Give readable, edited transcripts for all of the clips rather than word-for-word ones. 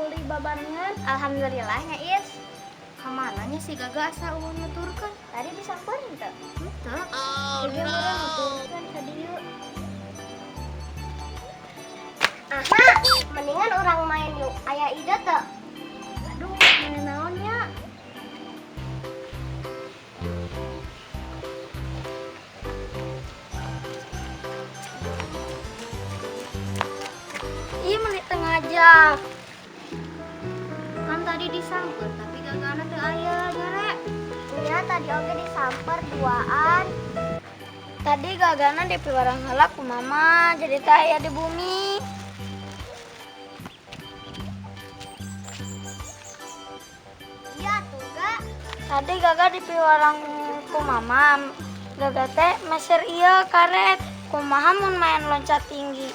uli babarengan. Alhamdulillah nya, Is. Kamana nya si Gaga asa euweuh nuturkeun? Tadi disamperin teu? Henteu. Jadi meureun nuturkeun ka dieu. Aha, mendingan urang main yuk. Aya ide teu? Aduh, main naon nya? Ih, meuli teu ngajak. Kan tadi disamper tapi Gagana teu aya jare. Iya, tadi oge disamper duaan. Tadi Gagana dipiwarang heula ku mama, jadi teu aya di bumi. Iya tuh, Ga. Tadi Gaga dipiwarang ku mama. Gaga teh meser ieu karet. Kumaha mun main loncat tinggi?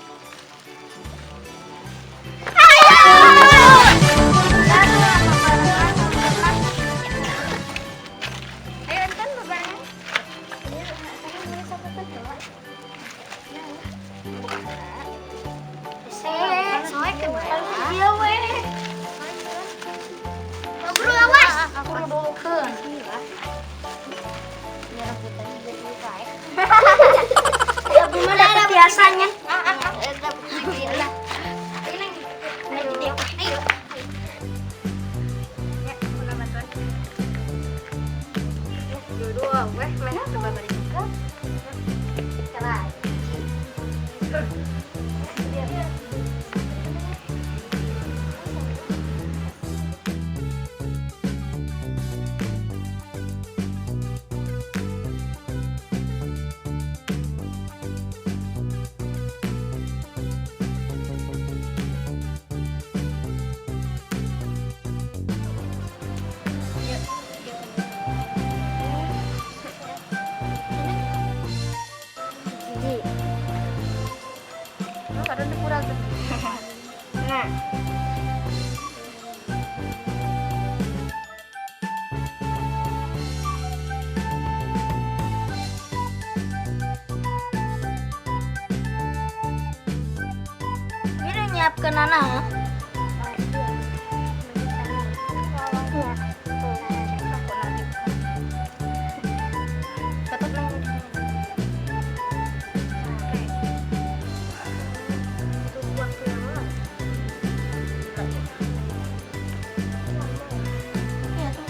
Ayo enten bebarengan. Soekeun we. Iya we. Ngobrol awas. Aku dulukeun. Ya rebutan jadi baik. Ya mah dapet biasanya. Ayo. Ya, kuna bantuan. Dua-dua weh meh teu babari juga. Salah. Hiji. Oh, kadang dikurang. Nah. Ini udah nyiapkeun anak. Tetep nang. Ya, tuh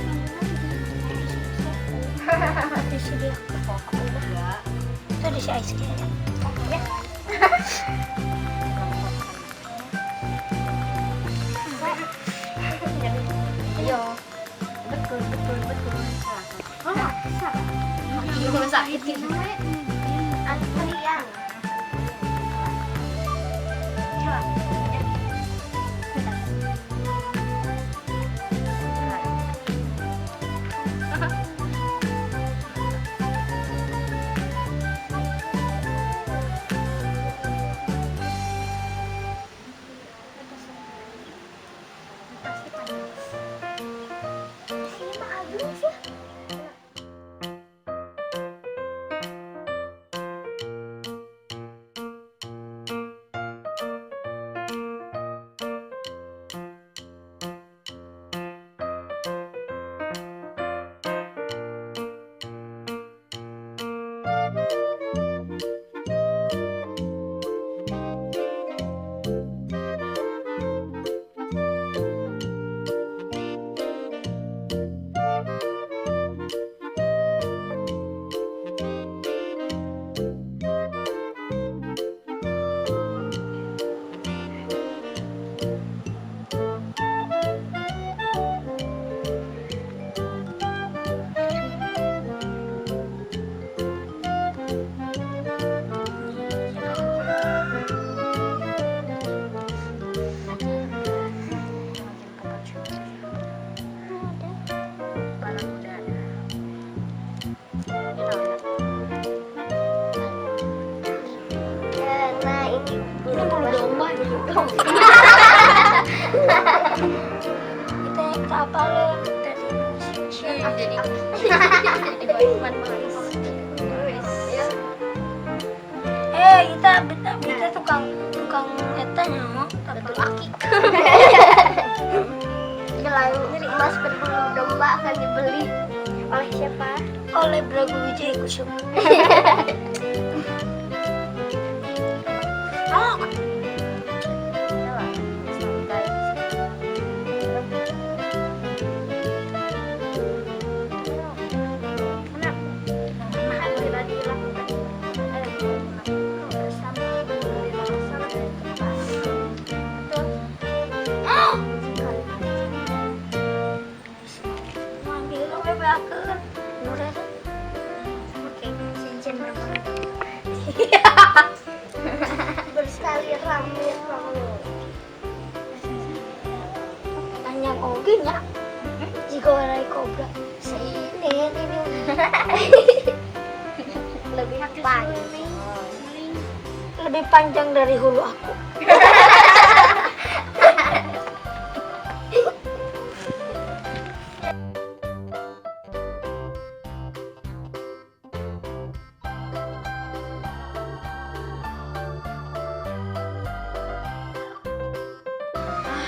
disediakan. Itu di si Ais kayaknya. Ya. Ayo. Betul, betul, betul. Oh, salah. Sakit gitu. Antrian. Pasti panas. Sini mah agung sih. Nah, ini Ini bulu domba. Kita yang apa lo tadi? Jadi baik manis. Eh, kita kita tukang tukang eta nya, Betul aki. Oleh siapa? Oleh Bragu Wijaya Kusuma. Oh, Santai. Kenapa? Dilakukan bersama bersama dan cepat. Betul. Sekali Ambil we beakeun. Murah. Oke, cincin berapa? Bersekali rame rame. Panjang oge nya. Jika warai kobra. Sini ini. Lebih panjang. Lebih panjang dari hulu aku.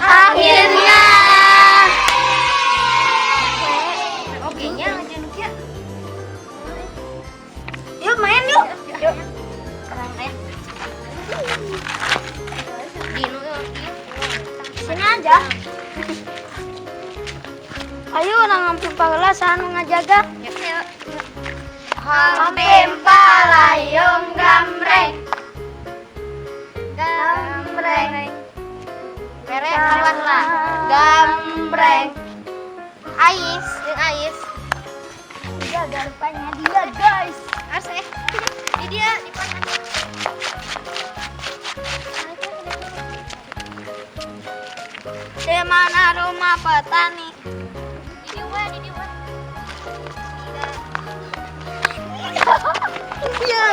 Akhirnya. Oke nya ngajian kieu. Yuk main yuk. Yuk. Keren ya. Dino yuk. Sini aja. Ayo urang ngampin paheula saha nu ngajaga. Yuk, yuk. Hampim palayung gambreng. Gambreng. Mere kawan lah. Gambreng. Ais, jeung Ais. Dia rupanya dia, guys. Ars eh. Di dia di mana? Di mana rumah petani? Di dieu we, di dieu we. Iya.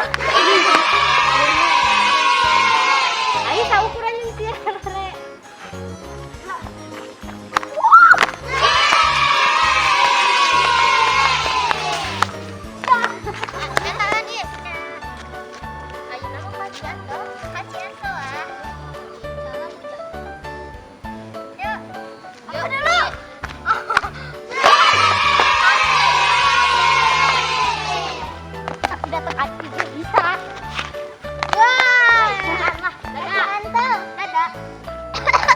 Ais saukuran jeung si Rere. Eta Is. Ayeuna mah kajian tuh. Kajian tuh ah. Salam ujang. Yuk. Yuk dulu. Tapi datang aku juga bisa. Wah. Dadah. Mantap. Dadah.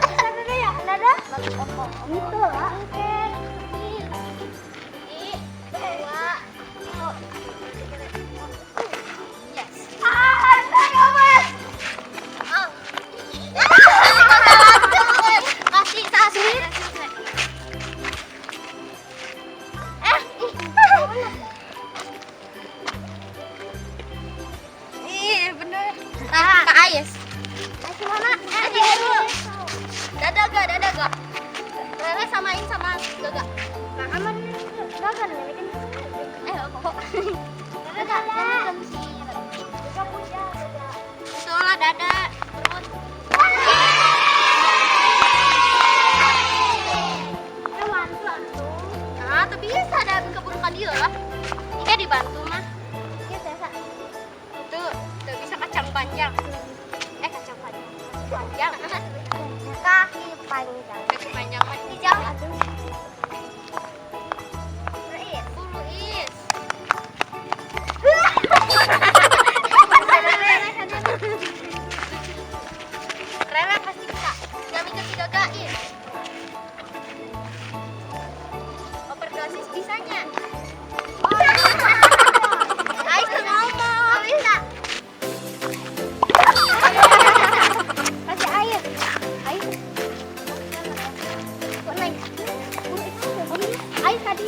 Bisa dulu ya, dadah. Gitu lah. Oke. I, dua, tilu. Yes. Ah, saya Oh. Kasih sasi. Eh, ih. Ih, bener. Nah, Kak Ais. Kasih mana? Eh, dia dulu. Dadah gak, dadah gak. Rere samain sama Gaga. Nah, aman. Gagal nih kan. Eh, kok. Dadah. Dadah. Dadah puja, dadah. Soalnya dadah. Perut. Eh, bantu atuh. Nah, tapi bisa ada keburukan dia lah. Ini dibantu mah. Iya, saya. Tuh, tuh bisa kacang panjang. Eh, kacang panjang. Panjang. Kaki panjang. Kaki panjang mah hijau. Aduh. Is. Bulu is. Rere pasti bisa. Nyamikeun si Gaga is. Overdosis bisanya. Ais tuh ngomong. Bisa. Kasih air. Air. Kok naik? Air tadi.